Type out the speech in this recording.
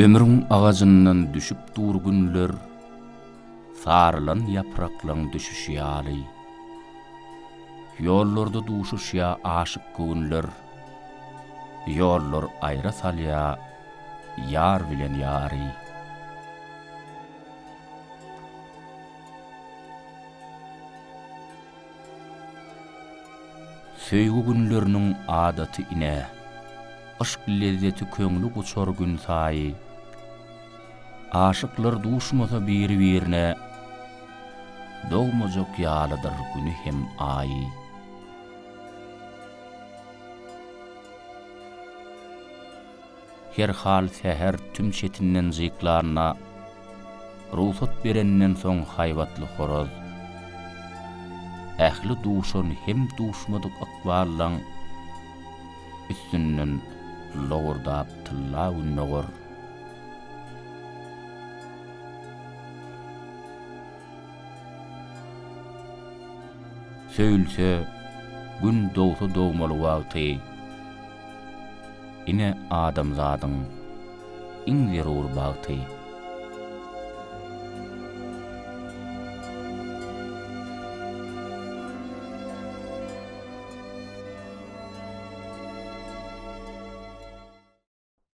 Ömrüň agajyndan düşüp dur günler, Sarylan ýapraklaň düşüşi ýaly. Ýollarda duşuşýa aşyk göwünler, Ýollar aýra salýa ýar bilen ýary. Söýgi günleriniň adaty ine, Yşk lezzeti köňli guçar günsaýy. Aşyklar duşmasa biri-birine, Dogmajak ýalydyr Güni hem Aýy. Herhal säher tüm çetinden jyklanda, Rugsat berenden soň haýbatly horaz. Ähli duşan hem duşmadyk ykballaň Üstünden lowurdap tylla gün dogar. Söýülse, Gün dogsa dogmaly wagty, Ine adamzadyň iň zerur bagty.